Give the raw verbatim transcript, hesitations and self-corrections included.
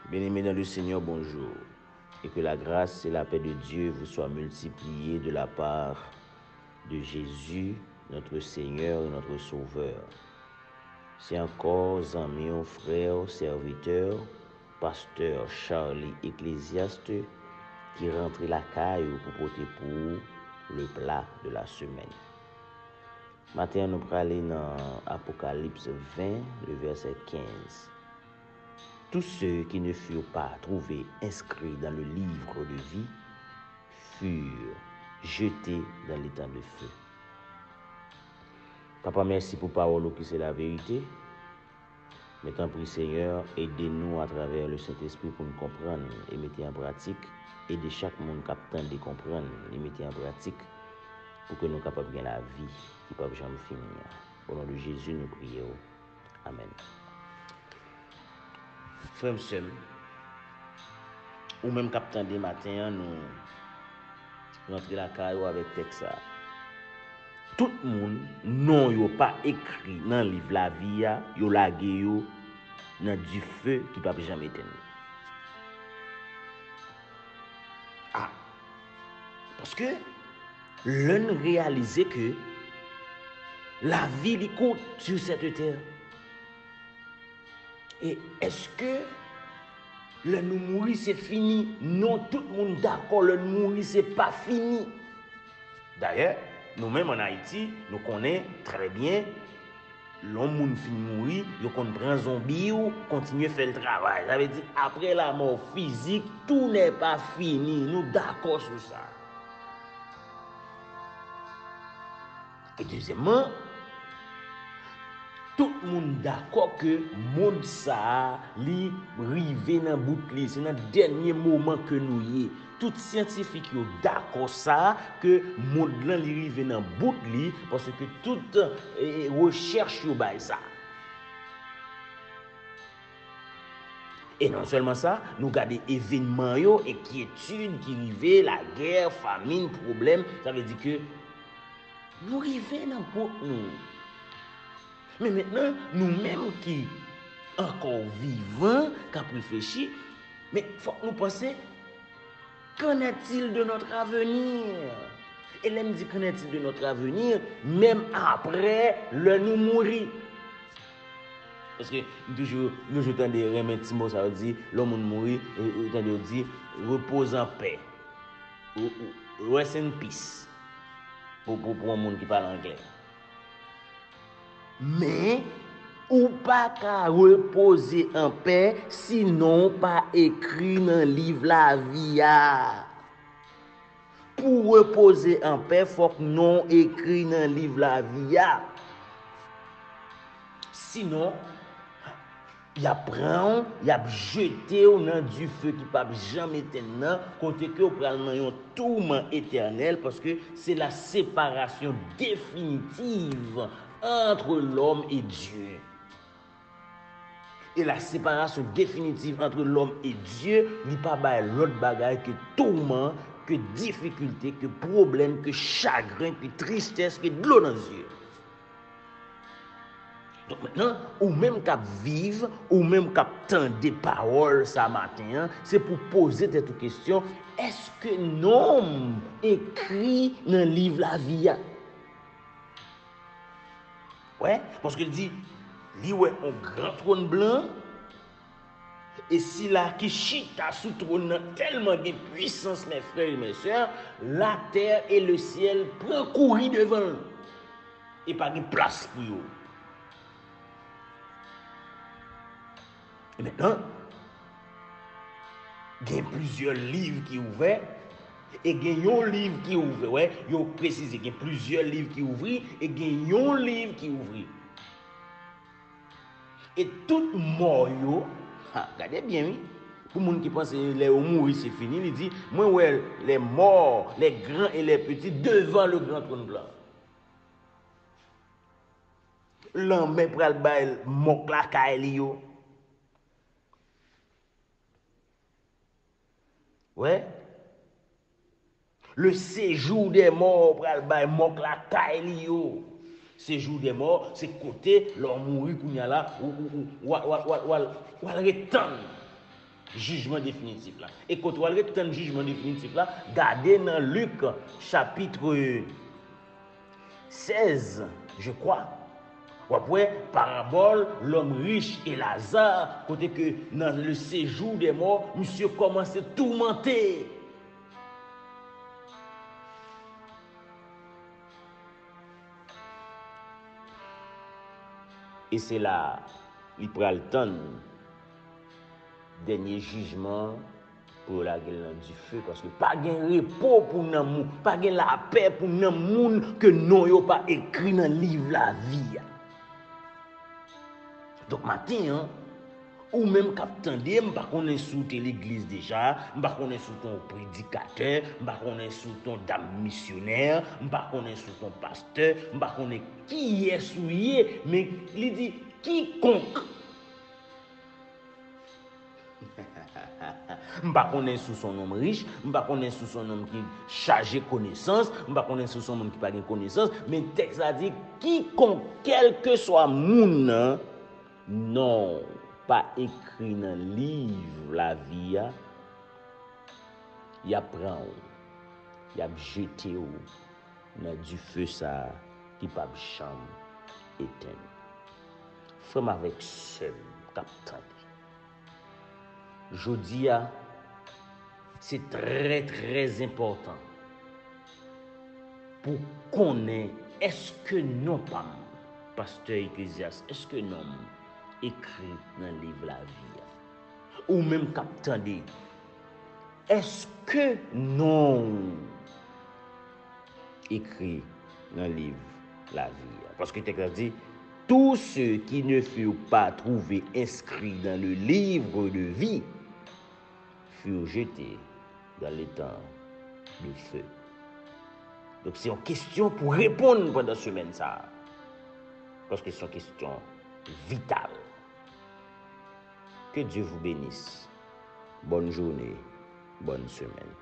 Bien-aimés dans le Seigneur, bonjour. Et que la grâce et la paix de Dieu vous soient multipliées de la part de Jésus, notre Seigneur et notre Sauveur. Se ankò zanmi w, frè w, sèvitè, pastè Charly Ecclésiaste, ki rantre lakay ou pou pote pou ou le pla de la semèn. Maten an, nou prale nan Apokalips ven, le vèsè kenz. Tous ceux qui ne furent pas trouvés inscrits dans le livre de vie furent jetés dans l'étang de feu. Papa, mèsi pou pawòl ou ki se laverite. Men tanpri, Senyè, ede nou atravè le Sentespri pou n konprann e mete an pratik. Ede chak moun k ap tande konprann e mete an pratik pou ke nou kapab gen lavi ki p ap janm fini an. O non de Jezi, nou priye w. Amèn. Frè m, sè m, ou menm k ap tande maten an, nou rantre lakay ou avèk tèks sa a. Tout moun non yo pa ekri nan liv lavi a, yo lage yo nan dife ki p ap janm etenn. A! Paske lè n reyalize ke lavi li kout sur cette terre, e èske lè nou mouri se fini? Non, tout moun dakò lè n mouri se pa fini. Dayè, nou menm ann Ayiti, nou konnen trè byen, lè yon moun fin mouri, yo konn pran zonbi w, kontinye fè l travay. Sa vle di, après la mort physique, tout n'est pas fini. Nou dakò sou sa. E dezyèmman, tout moun dakò ke mond sa a, li rive nan bout li. Se nan dènye moman ke nou ye. Tout syantifik yo dakò sa, ke mond lan li rive nan bout li, paske tout, e, rechèch yo bay sa. E non sèlman sa, nou gade evènman yo, enkyetid ki rive, lagè, famin, pwoblèm, sa vle di ke nou rive nan bout nou. Men mentnan, nou menm ki ankò vivan, k ap reflechi, men fòk nou panse, qu'en est-il de notre avenir? E lè m di qu'en est-il de notre avenir, menm apre lè nou mouri. Paske m toujou, m toujou tande renmen ti mo sa yo di, lè yon moun mouri, ou, ou tande yo di, repose en paix. Ou, ou, rest in peace. Pou, pou, pou yon moun ki pale anglè. Men, ou pa ka repoze an pè si non w pa ekri nan liv lavi a. Pou w repoze an pè, fòk non w ekri nan liv lavi a. Sinon, y ap pran w, y ap jete w nan dife ki p ap janm etenn nan, kote ke w pral nan yon touman etènèl, paske c'est la séparation définitive entre l'homme et Dieu. Et la séparation définitive entre l'homme et Dieu, li pa bay lòt bagay ke touman, ke difikilte, ke pwoblèm, ke chagren, ke tristès, ke dlo nan zye. Donk mentnan, ou menm k ap viv, ou menm k ap tande pawòl sa maten an, se pou poze tèt ou kesyon, èske non m ekri nan liv lavi a? Wè, paske l di, li wè yon gran twòn blan, e sila ki chita sou twòn nan tèlman gen pwisans, mes frères et mes sœurs, la terre et le ciel pran kouri devan l. E pa gen plas pou yo. E mentnan, gen plizyè liv ki ouvè, e gen yon liv ki ouvè. Wè, yo presize, gen plizyè liv ki ouvri, e gen yon liv ki ouvri. E tout mò yo, ha, gade byen, wi. Pou moun ki panse lè yo mouri, se fini, li di, mwen wè les morts, les grands et les petits, devant le grand trône blanc. Lanmè pral bay mò k lakay li yo. Wè. Le séjour des morts pral bay mò k lakay li yo. Séjour des morts, se kote lè w mouri kounye a la, ou, ou, ou, w a, w a, w a, w a, w al ret tann. Jijman definitif la. E kote w al ret tann jijman definitif la? Gade nan Lik, chapit sèz, je crois. W ap wè parabòl lòm rich e Laza, kote ke nan le séjour des morts, misye kòmanse toumante. E se la li pral tann dènye jijman pou yo lage l nan dife, paske pa gen repo pou nanm ou, pa gen lapè pou nanm moun ke non yo pa ekri nan liv lavi a. Donk, maten an, ou menm k ap tande, m pa konnen si w te legliz deja, m pa konnen si w te yon predikatè, m pa konnen si w te yon dam misyonè, m pa konnen si w te yon pastè, m pa konnen kiyès ou ye, men li di, kikonk. M pa konnen si w se yon nonm rich, m pa konnen si w se yon nonm ki chaje konesans, m pa konnen si w se yon moun ki pa gen konesans, men tèks la di, kikonk, kèlkeswa moun nan, non w pa ekri nan liv lavi a, y ap pran w, y ap jete w nan dife sa a ki p ap janm etenn. Frè m avèk sè m k ap tande, jodi a, se trè, trè enpòtan pou konnen èske non pa m, pastè Eklezyas, èske non m ekri nan liv lavi a? Ou menm k ap tande, èske non w ekri nan liv lavi a? Paske tèks la di, tous ceux qui ne furent pas trouvés inscrits dans le livre de vie furent jetés dans l'étang de feu. Donk, se yon kesyon pou reponn pandan semèn sa a. Paske se yon kesyon vital. Que Dieu vous bénisse. Bonne journée, bonne semaine.